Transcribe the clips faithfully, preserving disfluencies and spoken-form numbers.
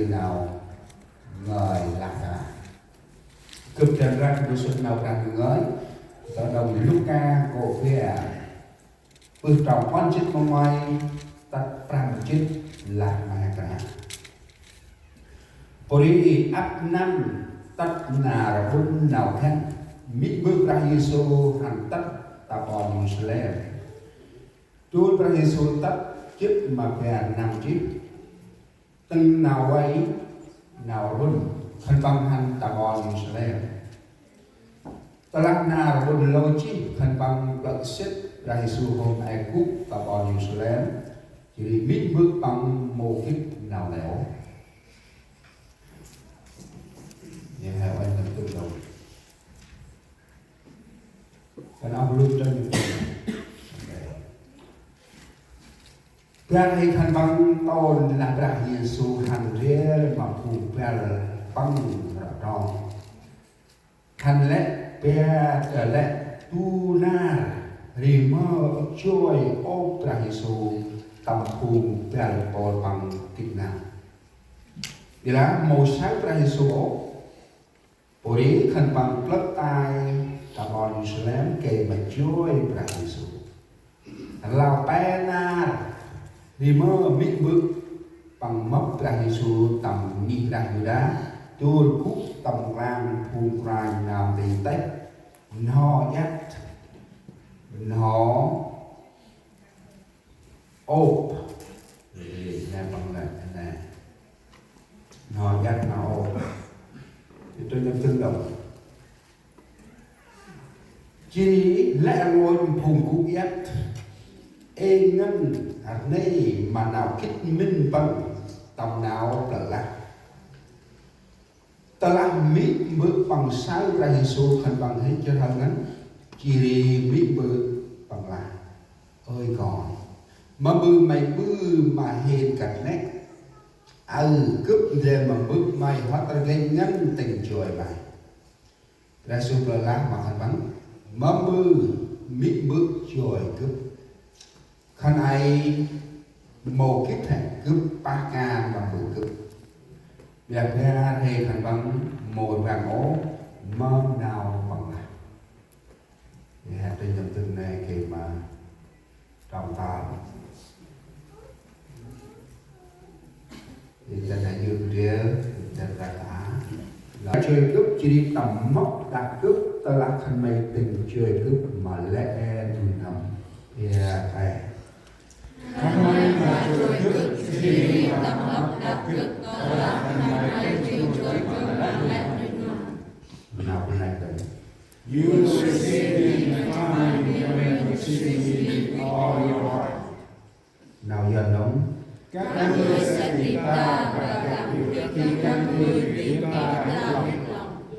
nau ngơi lah ma. Gâp dăn rah ndơ sŭt nau Brah ngơi ta đŏng Luka kô̆ bar, bơh trong puăn jât ma nguay tât prăm jât lah ma he krah. Pô ri ăp năm tât nar ƀŭn nau khât, mê̆ bơ̆ Brah Yêsu hăn tât ta ƀon Yêrusalem. Dôl Brah Yêsu tât jât ma bar năm jêh, tĭng nau vay nau rƀŭn khân păng hăn ta ƀon Yêrusalem. Tơlah nar ƀŭn lơ jêh khân păng plơ̆ sĭt Brah Yêsu hôm e gŭ ta ƀon Yêrusalem, jêh ri mê̆ bơ̆ păng mâu gĭt nau leo. Ye he uănh tâm tŭm đŏng. Kan ăp lŭt tâm tŭm đŏng. Bar hê khân păng tông lah Brah Yêsu hăn ndrel ma phung băl păng rŏ trong. Khân lĕ bar lĕ du nar ri mơ joi ôp Brah Yêsu tâm phung băl pôl păng gĭt năl. Ƀiălah mâu saơ Brah Yêsu ôh. Pô ri khân păng plơ̆ tay ta ƀon Yêrusalem gay ma joi Brah Yêsu. Khân lao pe nar ri mơ mê̆ bơ̆ păng mâp Brah Yêsu tâm ngih Brah Yuđa, dôl gŭ tâm nklang phung kôranh nau nti têh, n'ho iăt, n'ho ôp. Ê, nê păng lĕ, nê. N'ho iăt n'ho ôp. Ê, tui nâm tưng đŏng. Jêh ri lĕ rngôch phung gŭ iăt. Ê ngăn rnê ma nau gĭt mĭn păng tâm nau plơ̆ lah. Tơlah mê̆ bơ̆ păng saơ Brah Yêsu khân păng hên jêh hăn ngăn, jêh ri mê̆ bơ̆ păng lah: Ơi kon, mâm ƀư may ƀư ma hên kăt nĕ? Aơ gâp ndrel ma bơ̆ may hŏt rgênh ngăn tĭng joi may. Brah Yêsu plơ̆ lah ma khân păng: Mâm ƀư mê̆ bơ̆ joi gâp? Khân ay mâu gĭt hĕ gâp pah kan mâm ƀư gâp? Ƀiălah bar hê khân păng mâu rvăng ôh mâm nau păng lah. Ê, he tui nâm tưng nê gay ma trong ta. Ê, dăn he yơk ndrel, dăn ta ta. Lah joi gâp jêh ri tâm mâp đah gâp, tơlah khân may tĭng joi gâp ma lĕ e du nâm. Ê, he. Khân may ma joi gâp jêh ri tâm mâp đah gâp, tơlah khân may tĭng joi gâp ma lĕ e du nâm. Nau bơh nây dơm. You will receive in a time when you seek me with all your heart. Nau Yuăn đŏng. Các ngươi sẽ tìm ta và gặp được khi các ngươi tìm ta hết lòng.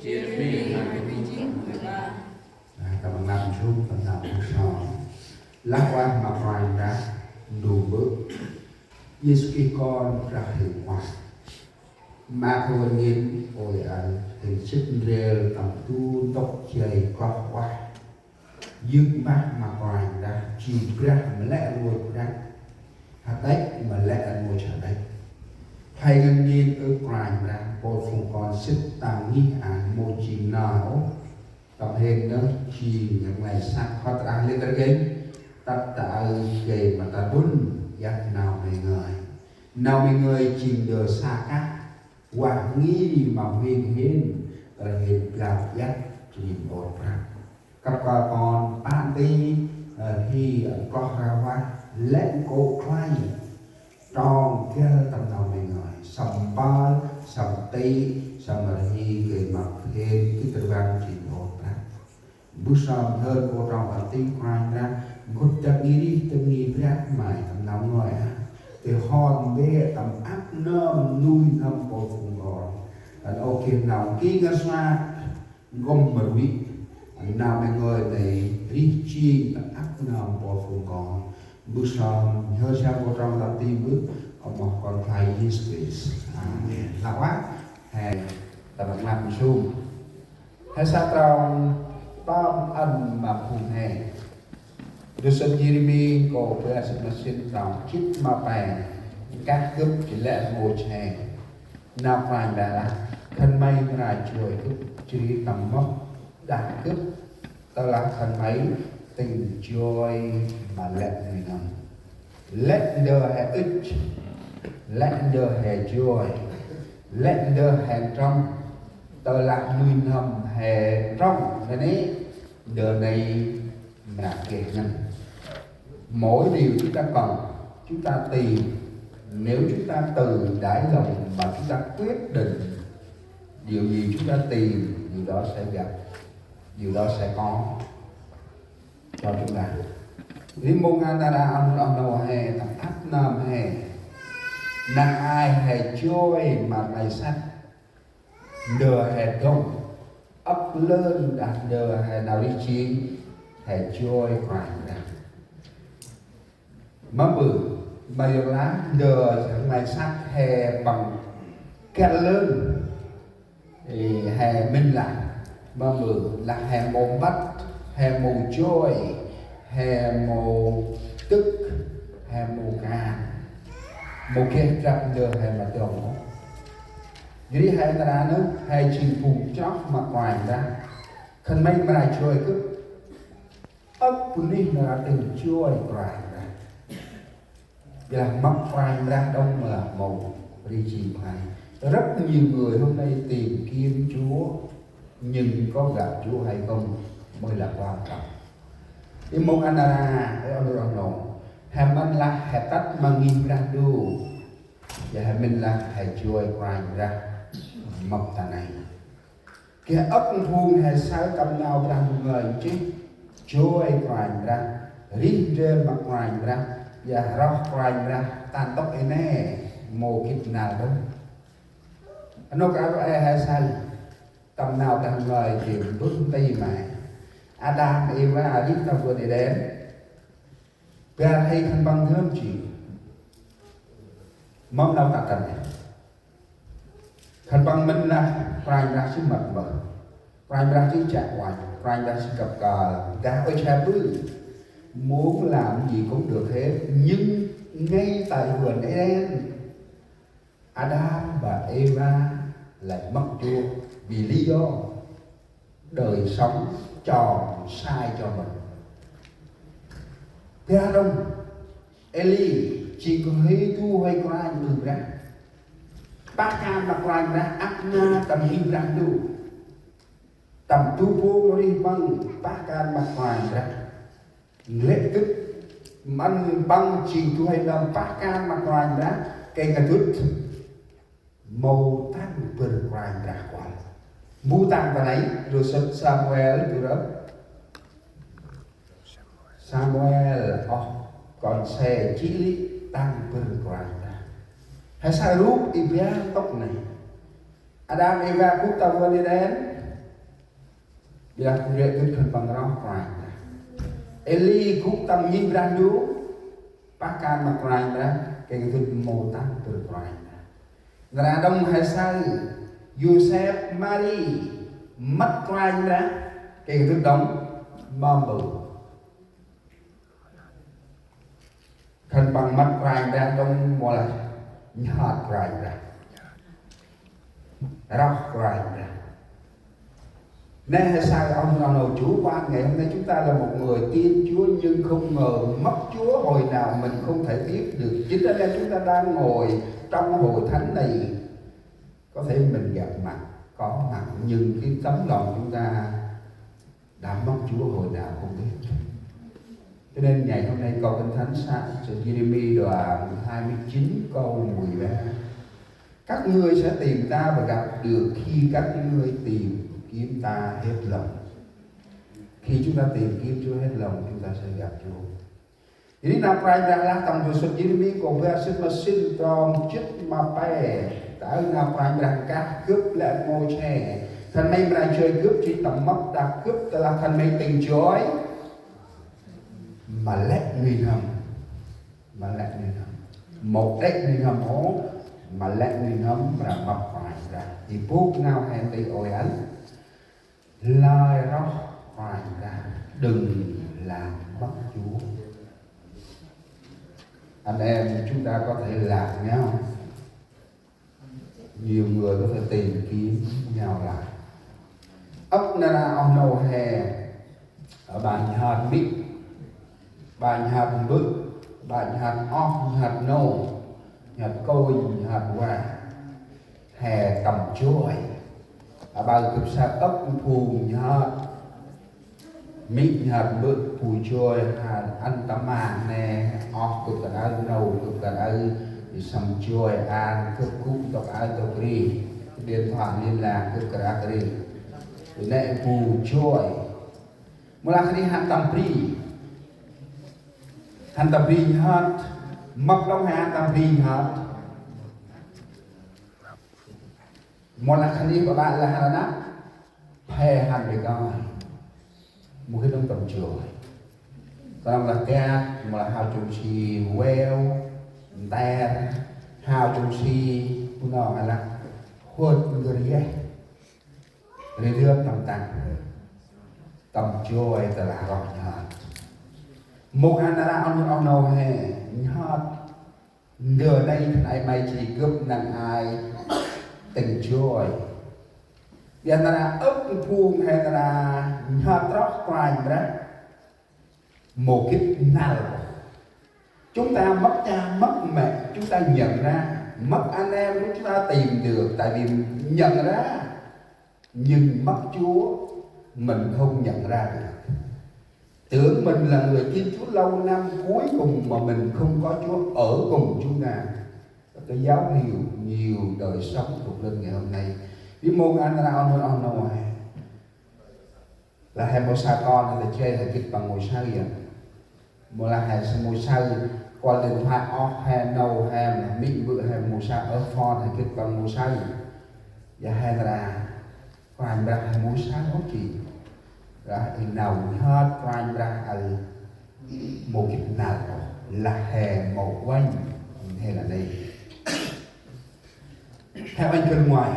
Jeremy hai mươi chín mười ba. Ơ, tâm ban lăp nsum, tâm ban lăp nsum. Lah ueh ma Kôranh Brah Ndu Bơ̆. Yêsu Krist Kon Brah Huêng Ueh. Ma khân păng ngăn ôi aơ, hên sĭt ndrel tâm du ntŭk jay kloh ueh. Yơk mbah ma Kôranh Brah, jêng Brah ma lĕ rngôch brah, hađăch ma lĕ rngôch hađăch. Hay ngăn ngên ơ Kôranh Brah, mpôl phung kon sĭt tâm ngih aơ mâu jêng nơh ôh. Tâm hên nơh jêng ngăn nglay săk hŏt rah lĕ rgênh, tât ta aơ gay ma ta ƀŭn iăt nau May ngơi. Nau May ngơi jêng ndơ sa kah, ueh ngăn ma huêng hên, rhên blao iăt jêng mpôl prăk. Kăp kơl kon pă nti, rhi ăn kloh rah ueh, lĕ nkô̆ khlay. Trong găl tâm nau May ngơi, săm mpơl, săm tĭ, săm rhi gay ma hên gĭt rvăng jêng mpôl prăk. Mbơh sơm nhhơr kô̆ trong ta tĭng Kôranh Brah, nkŭt dăk ngih rih, dăk ngih brah May tâm nau ngơi aơ. Tê hon bê tâm ăp nơm nuih n'hâm mpôl phung kon. Ăn ôh geh nau nki ngăn săk, N'gom ma rvê, nau May ngơi nây rêh jêng ta ăp nơm mpôl phung kon. Mbơh sơm, nhhơr sơm kô̆ trong ta tĭng bơh, oh ma Kon Khlay Yêsu Krist. Amen. Lah ueh, he, ta ƀă ngăn nsum. He sa trong, tơm ăn ma phung he. Ndơ sĭt Yêrêmi, kô̆ bar sĭt ma sĭn trong jê̆t ma pe. Nkah gâp jêh lĕ rngôch he. Nau Kôranh Brah lah: Khân may mra joi Gâp, jêh ri tâm mâp đah Gâp, tơlah khân may tĭng joi ma lĕ nuih n'hâm. Lĕ ndơ he ŭch, lĕ ndơ he joi, lĕ ndơ he trong, tơlah nuih n'hâm he trong nanê̆, ndơ nây mra geh ngăn. Mỗi điều chúng ta cần, chúng ta tìm, nếu chúng ta từ đáy lòng mà chúng ta quyết định, điều gì chúng ta tìm, điều đó sẽ gặp, điều đó sẽ có cho chúng ta. Ri mông a nar aơ oh nô he, tâm ăp nơm he, năng ai he joi ma nai săk, ndơ he dŏng, âk lơn đah ndơ he nau rêh jêng, he joi Kôranh Brah. Mâm bơh, ma yor lah ndơ he nai săk he păng kăl lơn. Ê, he mĭn lah, mâm bơh lah he mâu mbăt, he mâu joi, he mâu tŭk, he mâu kan, mâu geh drăp ndơ he ma dŏng ôh. Jêh ri he nar aơ nơh, he jêng phung chroh ma Kôranh Brah. Khân may mra joi Gâp. Âk bunuyh mra tĭng joi Kôranh Brah. Ƀiălah mâp Kôranh Brah đŏng mâu lah mâu, ri jêng khlay. Rất nhiều người hôm nay tìm kiếm Chúa, nhưng có gặp Chúa hay không mới là quan trọng. Ê mông a nar aơ, ơ, oh nô, oh nô, he mĭn lah he tât ma ngih Brah Ndu. Ya he mĭn lah he joi Kôranh Brah mâp ta nây. Geh âk phung he saơ tâm nau Brah Ndu ngơi nchih, joi Kôranh Brah, rêh ndrel ma Kôranh Brah, ya roh Kôranh Brah ta ntŭk i nê, mâu gĭt năl đŏng. Nôk a ro e he saơ tâm nau Brah Ndu ngơi nchih, mbơh nti ma Ađam Êva rêh ta vườn Êđen. Bar hê khân păng dơm jêng mâm nau ta kăn nê. Khân păng mĭn lah Kôranh Brah jêng mât mơh, Kôranh Brah jêng chiă uănh, Kôranh Brah jêng gâp kơl, dah ôi che bư, muốn làm gì cũng được hết. Nhưng ngay tại vườn Eden, Ađam và Êva lại mất Chúa vì lý do đời sống chọn sai cho mình. Bar đŏng, Êli jêng kônh he du huê Kôranh Brah, pah kan ma Kôranh Brah, ăp nar tâm ngih Brah Ndu. Tâm du pông rêh păng pah kan ma Kôranh Brah. N'glĕ dŭt, mân păng jêng du huê nơm pah kan ma Kôranh Brah, kêng dŭt mâu tăng bâr Kôranh Brah kuăl. Mbu tăng ta nây, yor sĭt Samuel, yor Samuel, oh, kon se jê̆ lĕ tăng bâr Kôranh Brah. He saơ rup i Brah ntŭk nây. Ađam Êva gŭ ta vườn Êđen, ƀiălah n'glĕ dŭt khân păng roh Kôranh Brah. Êli gŭ tâm ngih Brah Ndu, pah kan ma Kôranh Brah, kêng dŭt mâu tăng bâr Kôranh Brah. Nar aơ đŏng he saơ, Yôsep, Mari, mât Kôranh Brah, kêng dŭt đŏng, mâm bâr. Khân păng mât Kôranh Brah đŏng mâu lah nhhơt Kôranh Brah, roh Kôranh Brah. Nê he saơ oh nô, oh nô, chủ quan, ngày hôm nay chúng ta là một người tin Chúa nhưng không ngờ mất Chúa hồi nào mình không thể biết được. Chính ra đây chúng ta đang ngồi trong hội thánh này. Có thể mình gặp mặt, có mặt, nhưng cái tấm lòng chúng ta đã mất Chúa hồi nào không biết. Cho nên ngày hôm nay câu Kinh Thánh sa-, Giê-rê-mi đoạn hai mươi chín câu mười ba: Các ngươi sẽ tìm ta và gặp được khi các ngươi tìm kiếm ta hết lòng. Khi chúng ta tìm kiếm Chúa hết lòng, chúng ta sẽ gặp Chúa. Jêh ri nau Kôranh Brah lah tâm yor sĭt Giê-rê-mi kô bar sĭt ma sĭn trong jât ma pe. Tơdah nau Kôranh Brah nkah gâp lĕ rngôch he, khân may mra joi gâp jêh ri tâm mâp đah gâp, tơlah khân may tĭng joi ma lĕ nuih n'hâm. Ma lĕ nuih n'hâm. Mâu đê̆ nuih n'hâm ôh, ma lĕ nuih n'hâm mra mâp Kôranh Brah. Jêh bôk nau he nti ôi ăn. Lơi roh Kôranh Brah, đừng làm mất Chúa. Anh em chúng ta có thể làm nhau. Nhiều người có thể tìm kiếm nhau lại. Âk nar aơ oh nô he, ơ, ba nhhơt mĭ, ba nhhơt mbơ̆, ba nhhơt oh, nhhơt nô, nhhơt kônh, nhhơt wa, he tâm joi. Ơ, ba gâp sa âk phung nhhơt mĭ, nhhơt mbơ̆, bu joi, ha, ăn tâm mang nê, oh gâp kơt aơ, nô gâp kơt aơ, i săm joi, an gâp gŭ ntŭk aơ ntŭk ri, điện thoại liên lạc gâp kơt aơ ri. Nê bu joi. Mâu lah khân ay hăn tâm bri. Hăn tâm bri nhhơt. Mâp đŏng he hăn tâm bri nhhơt. Mâu lah khân ay ba ba lah hăn nă. Phe hăn bê coi. Mâu geh đŏng tâm joi. Kơnơ̆ng lah tiăt, mâu lah hao chung si veo, nter, hao chung si, bu nơh lah, huêt ngơi yeh. Ri dơm tâm tăng. Tâm joi tơlah roh nhhơt. Mông an nar aơ oh nô, oh nô he, nhhơt. Ndơ nây khân ay may jêh ri gâp năng ay tĭng joi. Ƀiălah nar aơ âk phung he nar aơ nhhơt roh Kôranh Brah. Mâu gĭt năl. Chúng ta mất cha, mất mẹ, chúng ta nhận ra. Mất anh em, chúng ta tìm được, tại vì nhận ra. Nhưng mất Chúa, mình không nhận ra được. Tưởng mình là người tin Chúa lâu năm, cuối cùng mà mình không có Chúa ở cùng chúng ta. Cái dấu hiệu nhiều đời sống thuộc linh ngày hôm nay. Ri mông an nar aơ oh nô, oh nô he. Lah he mâu saơ kon, he ta jay, he gĭt păng mâu saơ yơn. Mâu lah he mâu saơ, kuăl điện thoại oh he, nô he, mĭ mbơ̆ he mâu saơ, ơ phone he gĭt păng mâu saơ. Ya he nar aơ Kôranh Brah he mâu saơ ôh jêng. Lah i nau nhhơt Kôranh Brah aơ mâu gĭt năl ôh, lah he mâu uănh, he lah nây. He uănh kơt nguay.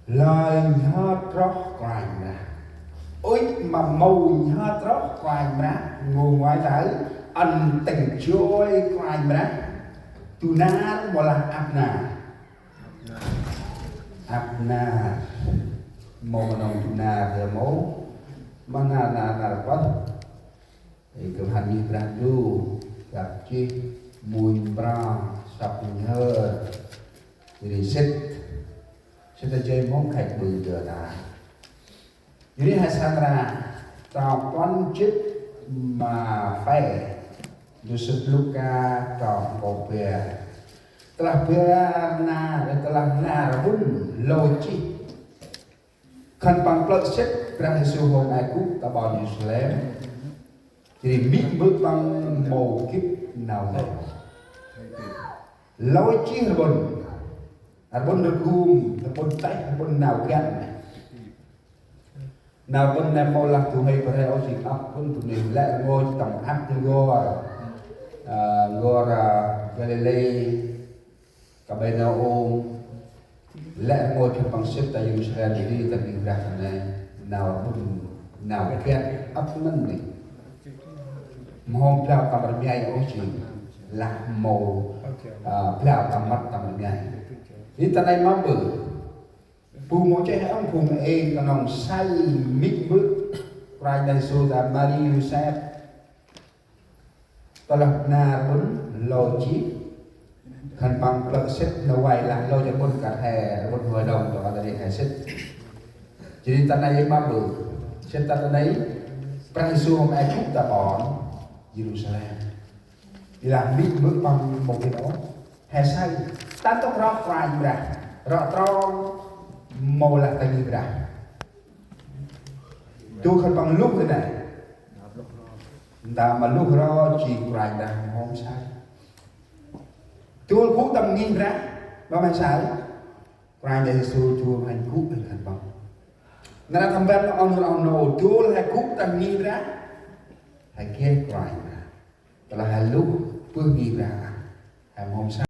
Lơi nhhơt roh Kôranh Brah. Ŭch ma mâu nhhơt roh Kôranh Brah, ngô nguay tay, ăn tĭng joi Kôranh Brah. Du nar mâu lah ăp nar. Ăp nar. Mâu ma nŏng du nar he mâu. Ma nar nar nar pơh. Ê, gâp hăn ngih Brah Ndu, gâp jêh, mui mprơ, săp nhhơr, ri sĭt. Sĭt ta jay mông khay ƀư dơ ta. Ri he sa nar aơ, trong puăn jê̆t ma pe, du sĭt Luka trong mpôl bar. Tơlah bar nar, tơlah nar rbŭn lôi jêh. Khân păng plơ̆ sĭt Brah Yêsu hôm e gŭ ta ƀon Yêrusalem. Jêh ri mĭ mbơ̆ păng mâu gĭt nau nây. Lôi jêh rbŭn. Rbŭn rgum, rbŭn têh, rbŭn nau găn. Nau rbŭn nây mâu lah du huê bơh rê ôh, jêng ăp rbŭn du huê lĕ rngôch tâm ăp n'gor, ơ, n'gor, ơ, Galilê. Kapernaum, lĕ rngôch khân păng sĭt ta Yêrusalem, jêh ri ta ngih Brah ta nây, nau rbŭn, nau găn ăp mĭn nây. Mâu hôm blao tâm rmia ôh jêng, lah mâu, ơ, blao tâm mât tâm rmia. Ri ta nây mâm ƀư. Bu mâu che hŏng phung ê knŏng say mĭ mbơ̆ Kôranh Yêsu ta Mari Yôsep. Tơlah nar rbŭn lôi jêh, khân păng plơ̆ sĭt nau vay lah lôi jêh rbŭn kơt he, rbŭn huê đŏng, tơlah ta ri he sĭt. Jêh ri ta nây mâm ƀư, sĭt ta ta nây, Brah Yêsu hôm e gŭ ta ƀon Yêrusalem. Ƀiălah mĭ mbơ̆ păng mâu gĭt ôh, he say, ta ntŭk roh Kôranh Brah, rŏ trong, mâu lah ta ngih Brah. Du khân păng luh ri nây. Ntơm ma luh ro jêng Kôranh Brah mâu hôm say. Du gŭ tâm ngih Brah, mâm he say. Kôranh Yêsu du hăn gŭ hăn khân păng. Nar aơ tâm ban oh nô, oh nô, du he gŭ tâm ngih Brah. He geh Kôranh Brah. Tơlah he luh bơh ngih Brah. He mâu hôm say.